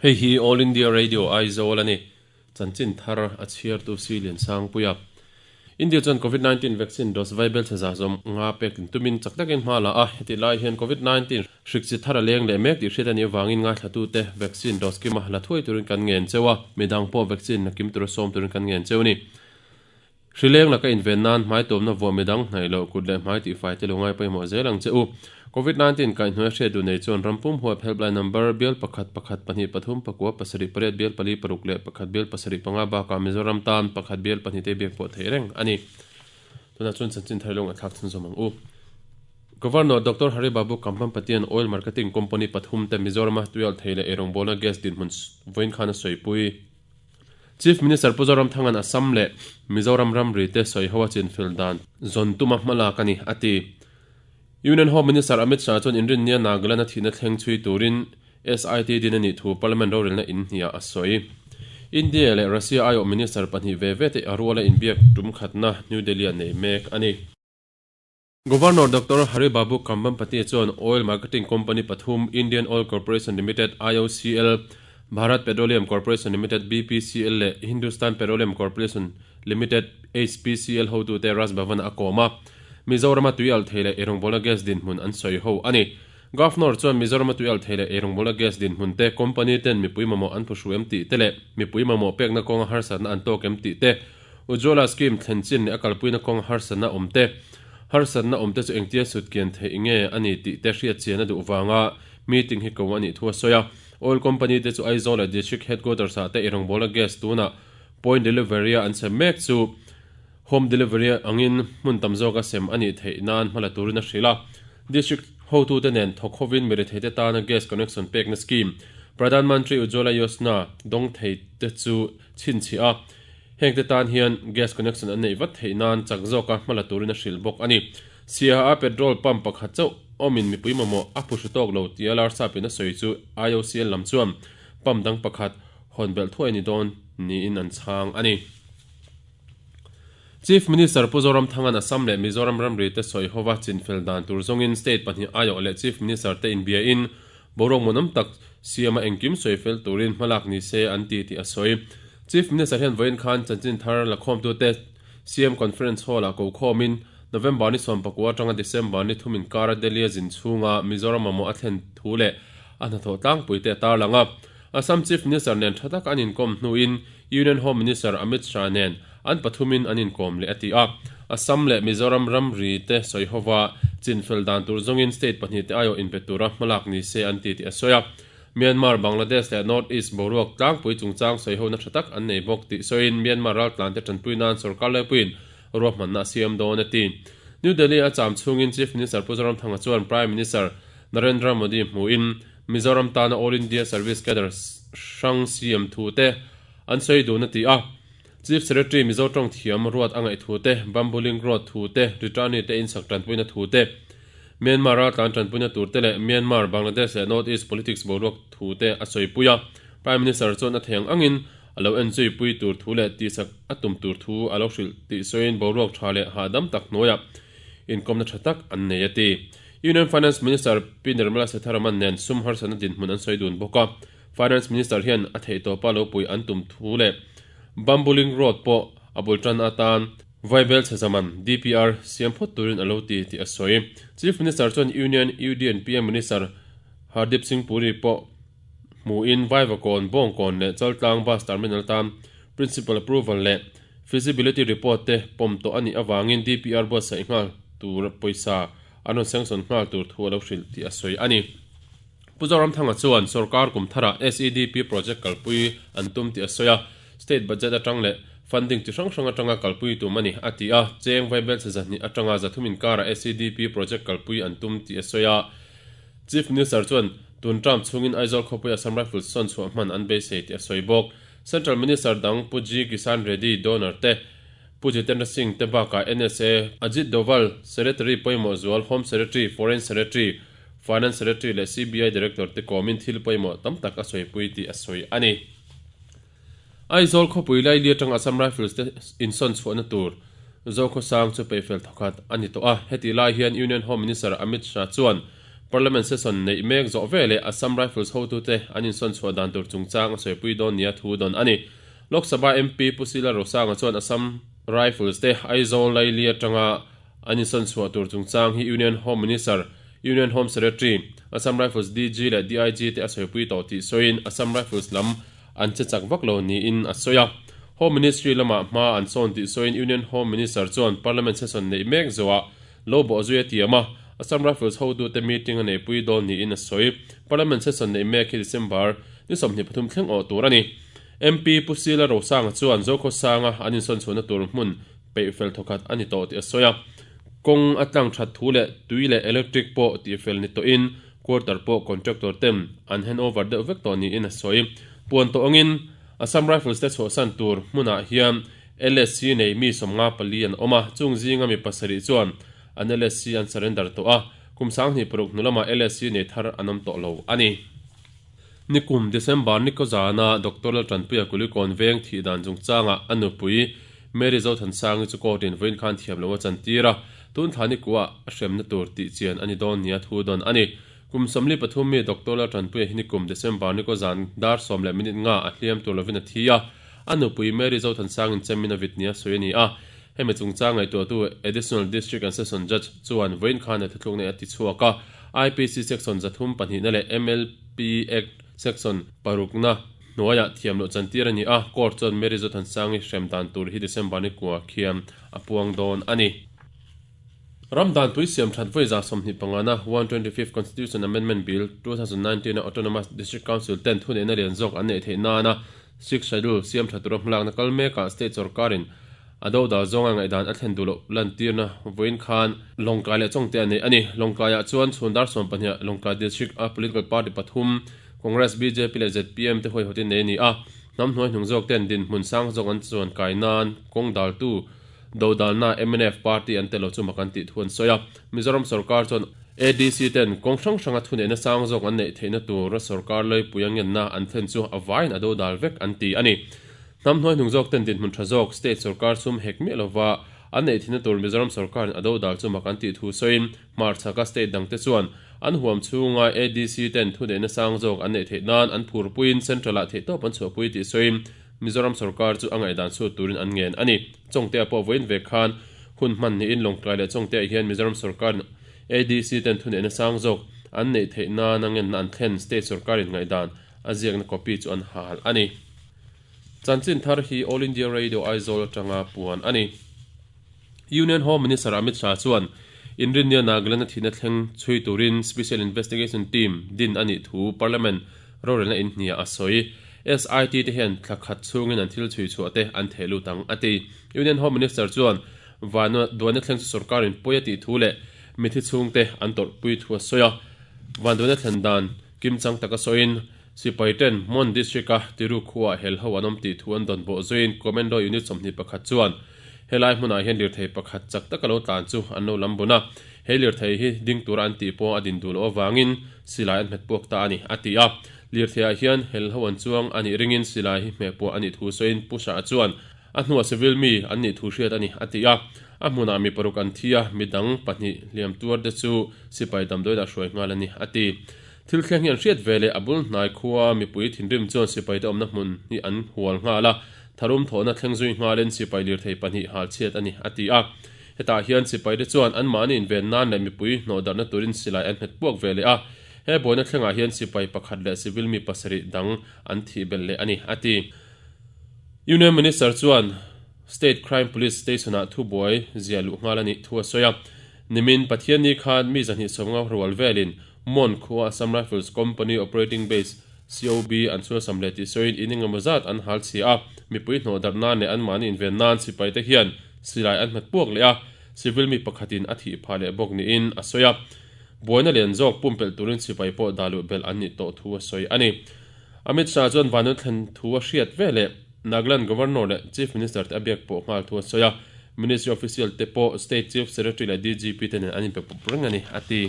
Hei hi All India Radio Aizawl a ni. Chanchin thar a chhiartu Si Liansangpuia. India chuan Covid 19 vaccine dose vaibel chhe za zawm nga pek tumin chak takin hma la a, hetih lai hian Covid 19 hrik chi thar a leng leh mek tih hriat a nih avangin ngaithlatute vaccine dose kima la thuai turin kan ngen cheu a, midang pawh vaccine la kim tura sawm turin kan ngen cheu a ni. Hri leng laka inven nan hmai tuamna vuah midang hnaih loh kut leh hmai tihfai te lo ngai pawimawh zel ang che u. Covid 19 kaihhnuai hriat duh nei chuan rampum huap helpline number bial pakhat pakhat pahnih pathum pakua pasarih pariat bial pali paruk leh pakhat bial pasarih panga bakah Mizoram tan pakhat bial pahnih te biak pawh theih reng a ni. Tunah chuan chanchin thar lung a thlak chhunzawm ang u. Governor Doctor Hari Babu Kambhampatian Oil Marketing Company pathum te Mizorama tuialh thei leh eirawngbawlna gas dinhmun vawiin khan a sawipui. Chief Minister Pu Zoramthanga'n Assam leh Mizoram ramri te sawi ho a chinfel dan zawn tuma hma lak a ni, a ti. Union Home Minister Amit Shah chuan inrinnia Nagaland a thihna thleng chhui turin SIT din a nih thu Parliament rorelna in hniah a sawi. India leh Russia aiawh Minister pahnih ve ve te a ruala inbiak tum khatna New Delhi-ah nei mek a ni. Governor Doctor Hari Babu Kambhampati chuan Oil Marketing Company pathum Indian Oil Corporation Limited, IOCL, Bharat Petroleum Corporation Limited, BPCL, leh Hindustan Petroleum Corporation Limited, HPCL, hotute Raj Bhavan-ah a kawm a. Mizorama tui alh thei leh eirawngbawlna gas dinhmun an sawi ho a ni. Governor chuan Mizorama tui alh thei leh eirawngbawlna gas dinhmun te, company ten mipui mamawh an phuhru em tih te leh mipui mamawh pekna kawnga harsatna an tawk em tih te, Ujjwala scheme thlen chin leh a kalpuina kawng harsatna awm te, harsatna awm te chu engtia sut kian theih nge a ni tih te hriat chian a duh vanga meeting hi ko a nih thu a sawi a. Oil company te chu Aizawl leh District Headquarters ah te eirawngbawlna gas tunah point delivery a an sem mek chu home delivery angin hmun tam zawka sem a nih theih nan hma la turin a hrilh a. District hotute nen thawk hovin miretheite tana gas connection pekna scheme Pradhan Mantri Ujjwala Yojana dawng thei te chu chhinchhiah a. Hengte tan hian gas connection an neih vat theih nan chak zawka hma la turin a hrilh bawk a ni. Siaha a petrol pump pakhat chauh awmin mipui mamawh a phuhru tawk lo tia Larsapin a sawi chu IOCL lam chuan pump dang pakhat hawn belh thuai ni dawn niin an chhang a ni. Chief Minister Pu Zoramthanga'n Assam leh Mizoram ramri te sawi hova chinfel dan tur zawngin state pahnih aiawh leh Chief Minister te inbiain boruak muanawm tak siama engkim sawi fel turin hmalak ni se an ti tih a sawi. Chief Minister hian vawiin khan chanchin thar lakhawmtute CM Conference Hall-ah ko khawmin November ni 19 atanga December ni thum inkara Delhi-a zin chhunga Mizoram mamawh a thlen thu leh a hnathawh tlangpuite a tarlang a. Assam Chief Minister nen tha taka an inkawm hnuin Union Home Minister Amit Shah nen an pathumin an inkawm leh a ti a. Assam leh Mizoram ramri te sawi hova chinfel dan tur zawngin state pahnihte aiawh inpe tura hmalak ni se an ti tih a sawi a. Myanmar, Bangladesh leh North East boruak tlangpui chungchang sawihona tha tak an nei bawk tih sawiin Myanmar raltlante tanpui nan sorkar laipuiin ruahmanna a siam dawn a ti. New Delhi a cham chhungin Chief Minister Pu Zoramthanga chuan Prime Minister Narendra Modi hmuhin Mizoram tana All India Service Cadre hrang siam thu te an sawi dun a ti a. Chief Secretary Mizo tawng thiam ruat a ngaih thu te, Bamboo Link Road thu te, Ritani te insak tanpuina thu te, Myanmar raltlan tanpuina tur te leh Myanmar, Bangladesh leh North East politics boruak thu te a sawipui a. Prime Minister chuan a thei ang angin a lo enzui pui tur thu leh tihsak a tum tur thu a lo hrilh tih sawiin boruak tha leh hahdam tak hnuaiah inkawmna tha tak an nei a ti. Union Finance Minister Pi Nirmala Sitharaman nen sum harsatna dinhmun an sawi dun bawk a. Finance Minister hian a theihtawpa lo pui an tum thu leh Bamboo Link Road pawh a bul tan atan Vaibel Chhezaman, DPR, siam phawt turin a lo ti tih a sawi. Chief Minister chuan Union UD and PM Minister Hardip Singh Puri pawh hmuhin Vaivakawn, Bawngkawn leh Chaltlang Bus Terminal tan Principal Approval leh Feasibility Report te pawm tawh a nih avangin DPR buatsaih nghal tur pawisa an rawn sanction nghal tur thu a lo hrilh tih a sawi a ni. Pu Zoramthanga chuan sorkar kum tharah SEDP project kalpui an tum tih a sawi a, state budget atang leh funding chi hrang hrang atanga kalpui tum a ni, a ti a. Cheng Vaibelchhe zahnih atanga zathum inkarah SEDP project kalpui an tum tih a sawi a. Chief Minister chuan tun term chhungin Aizawl khawpui Assam Rifles sawn chhuah hman an beisei tih a sawi bawk. Central Minister dang Pu G Kisan Reddy, Donor te, Pu Jitendra Singh te bakah NSA, Ajit Doval, Secretary pawimawh zual, Home Secretary, Foreign Secretary, Finance Secretary leh CBI Director te kawmin thil pawimawh tam tak a sawipui tih a sawi a ni. Aizawl khawpui laili atanga Assam Rifles te insawn chhuahna tur Zokhawsang chu peihfel thawkhat a ni tawh a. Hetih lai hian Union Home Minister Amit Shah chuan. Parliament session neih mek zawh veleh Assam Rifles hotute an insawn chhuah dan tur chungchang a sawipui dawn nia thu dawn a ni. Lok Sabha MP Pu Sila Rosanga chuan Assam Rifles te Aizawl Laili atanga an insawn chhuah tur chungchang hi Union Home Minister, Union Home Secretary, Assam Rifles DG leh DIG te a sawipui tawh tih sawiin Assam Rifles lam an che chak vak lo niin a sawi a. Home Ministry lamah hma an sawn tih sawiin Union Home Minister chuan Parliament session neih mek zawhah lo bawh zui a tiam a, Assam Rifles hotute meeting a neihpui dawn niin a sawi. Parliament session neih mek hi December ni 23 thleng awh tur a ni. MP Pu Sila Rosanga chuan Zokhawsanga an insawn chhuahna tur hmun peih fel thawkhat a ni tawh tih a sawi a. Kawng a tlang that thu leh tui leh electric pawh tihfel ni tawhin quarter pawh contractor ten an hand over deuh vek tawh niin a sawi. Puan tawh angin Assam Rifles te chhuahsan tur hmunah hian LSC nei mi 54 an awm a, chung zinga mi pasarih chuan an LSC an surrender tawh a, kum 26 hnu lamah LSC nei thar an awm tawh lo a ni. Nikum December ni kaw zana Doctor Laltanpuia Kulikawn veng thih dan chungchangah a nupui Mary Zothansangi chu court in vawiin khan thiam lo a chantir a, tun thla ni kuah a hremna tur tih chian a ni dawn nia thu dawn a ni. Kum 43 mi Doctor Laltanpuia hi nikum December ni kaw zan dar sawm leh minute nga a hliam tur lovin a thi a, a nupui Mary Zothansangin chemin a vit nia sawi a ni a. Hemi chungchang ngaihtuahtu Additional District and Session Judge chuan vawiin khan a thuthlukna a ti chhuak a, IPC Section 302 na leh MLP Act Section parukna hnuaiah thiam loh chantir a ni a, Court chuan Mary Zothansangi hrem dan tur hi December ni kua khian a puang dawn a ni. Ram danpui siam that vawi 25 na 125th Constitution Amendment Bill, 2019 a Autonomous District Council ten thuneihna lian zawk an neih theih nana Sixth Schedule siam tha tura hmalakna kal mekah State sorkarin a dodal zawnga ngaihdan a thlen duh loh lantirna vawiin khan Lawngtlai leh Chawngte a nei a ni. Lawngtlaiah chuan chhun dar 12 ah Lawngtlai District a political party pathum Congress, bjp leh zpm te huaihawtin nei a ni a. Hnam hnuai hnung zawk ten dinhmun sang zawk an chuan kai nan kawng daltu dodalna mnf party an tel lo chu mak an tih thu an sawi a. Mizoram sorkar chuan ADC ten kawng hrang hranga thuneihna sang zawk an neih theihna tur sorkar laipui a ngenna an thlen chu a vaiin a dodal vek an ti a ni. Hnam hnuai hnung zawk ten dinhmun tha zawk state sorkar sum hek miah lova an neih thinna tur Mizoram sorkarin a dodal chu mak an tih thu sawiin hmarchhaka state dangte chuan an huam chhunga ADC ten thuneihna sang zawk an neih theih nan an phurpuiin central ah theihtawp an chhuahpui tih sawiin Mizoram sorkar chu a ngaihdan chhut turin an ngen a ni. Chawngtea pawh vawiin ve khan hun hman niin Lawngtlai leh Chawngtea hian Mizoram sorkarin ADC ten thuneihna sang zawk an neih theih nana ngenna an thlen state sorkarin ngaihdan a ziakna copy chu an hal a ni. Chanchin thar hi All India Radio Aizawl atanga puan a ni. Union Home Minister Amit Shah chuan Inrinnia Nagaland a thihna thleng chhui turin Special Investigation Team din a nih thu Parliament rorelna inhniah a sawi. SIT te hian thla khat chhungin an thil chhui chhuah te an theh lut ang a ti. Union Home Minister chuan vanduaina thleng chu sorkarin pawi a tih thu leh mithi chhungte an tawrhpui thu a sawi a. Vanduaina thlen dan kimchang taka sawiin Sipai ten Mon District a Tiru khuaah hel ho an awm tih thu an dawn bawh zuiin Commando Unit 21 chuan helai hmunah hian lirthei pakhat chak taka lo tlan chu an lo lam bun a, he lirthei hi ding tura an tih pawh a din duh loh avangin silai an hmet puak ta a ni, a ti a. Lirtheiah hian hel ho an chuang a nih ringin silai hi hmeh puah a nih thu sawiin Pu Shah chuan a hnuah civil mi an nih thu hriat a ni, a ti a. A hmunah mi paruk an thi a, midang pahnih hliam tuar te chu sipai damdawiinah hruai nghal a ni, a ti. Thil thleng hi an hriat ve leh a bul hnai khua mipui thinrim chuan sipaite awmna hmun hi an hual nghal a, tharum thawhna thleng zui nghalin sipai lirthei pahnih hal chhiat a ni, a ti a. Hetah hian sipaite chuan anmahni inven nan leh mipui hnawhdarhna turin silai an hmet puak ve leh a, he buaina thlengah hian sipai pakhat leh civil mi pasarih dang an thih belh leh a ni, a ti. Union Minister chuan State Crime Police Station-ah thubuai ziah luh nghal a nih thu a sawi a. Nimin Pathianni khan mi 250 rual velin Mon khua Assam Rifles Company Operating Base, COB, an chhuasam leh tih sawiin in engemaw zat an hal chhia a, mipui hnawhdarh nan leh anmahni inven nan sipaite hian silai an hmet puak leh a, civil mi pakhatin a thih phah leh bawk niin a sawi a. Buaina lian zawk pumpelh turin sipai pawh dah luh belh an nih tawh thu a sawi a ni. Amit Shah chuan vanun thlen thu a hriat veleh Nagaland Governor leh Chief Minister te a biak pawh nghal thu a sawi a, Ministry official te pawh State Chief Secretary leh DGP te nen an inpe pawp reng a ni, a ti.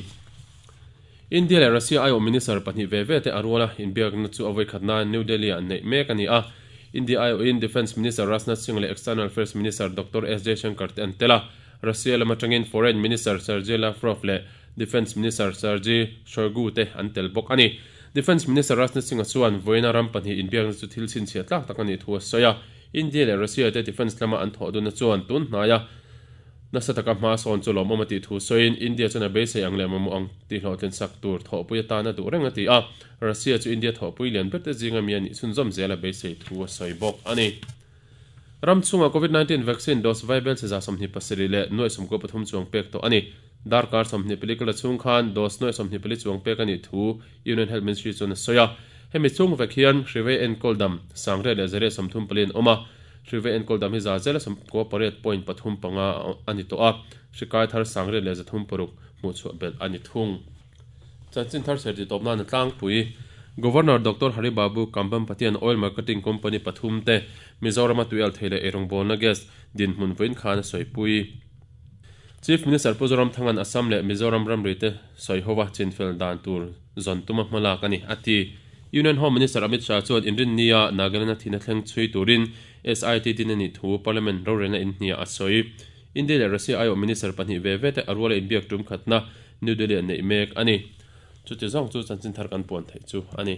India leh Russia aiawh Minister pahnih ve ve te a rual a, inbiakna chu a vawikhat nan New Delhi ah neih mek a ni a. India aiawhin Defence Minister Rajnath Singh leh External Affairs Minister Doctor S Jaishankar te an tel a. Russia lam atangin Foreign Minister Sergei Lavrov leh Defence Minister Sergei Shoigu te an tel bawk a ni. Defence Minister Rajnath Singh-a chuan vawiina ram pahnih inbiakna chu thil chhinchhiah tlak tak a nih thu a sawi a. India leh Russia te defence lama an thawh dunna chuan tun hnaia nasa taka hma sawn chu lawmawm a tih thu sawiin India chuan a beisei ang leh mamawh ang tih hlawhtlin sak tur thawhpui atan a duh reng a ti a. Russia chu India thawhpui lian ber te zinga mi a nih chhunzawm zel a beisei thu a sawi bawk a ni. Ram chhunga Covid 19 vaccine dose vaibel che za 27 leh nuaih 93 chuang pek tawh a ni. Darkar 24 kala chhung khan dose nuaih 24 chuang pek a nih thu Union Health Ministry chuan a sawi a. Hemi chhung vek hian hrivei enkawl dam sangriat leh zariat 34 an awm a. Hrivei enkawl dam hi za zela 98 point pathum panga a ni tawh a. Hrikai thar sangriat leh 306 hmuhchhuah belh a ni thung. Chanchin thar serti tawp nana tlangpui Governor Doctor Hari Babu Kambhampatian Oil Marketing Company pathum te Mizorama tuial thei leh eirawngbawlna gas dinhmun vawiin khan a sawipui. Chief Minister Pu Zoramthanga'n Assam leh Mizoram ramri te sawi hova chinfel dan tur zawn tuma hmalak a ni, a ti. Union Home Minister Amit Shah chuan Inrinnia Nagaland-a thihna thleng chhui turin SIT din a nih thu Parliament rorelna inhniah a sawi. India leh Russia aiawh minister pahnih ve ve te a ruala inbiak tum khatna New Delhi-ah neih mek a ni. Chuti zawng chu chanchin thar kan puan theih chu a ni.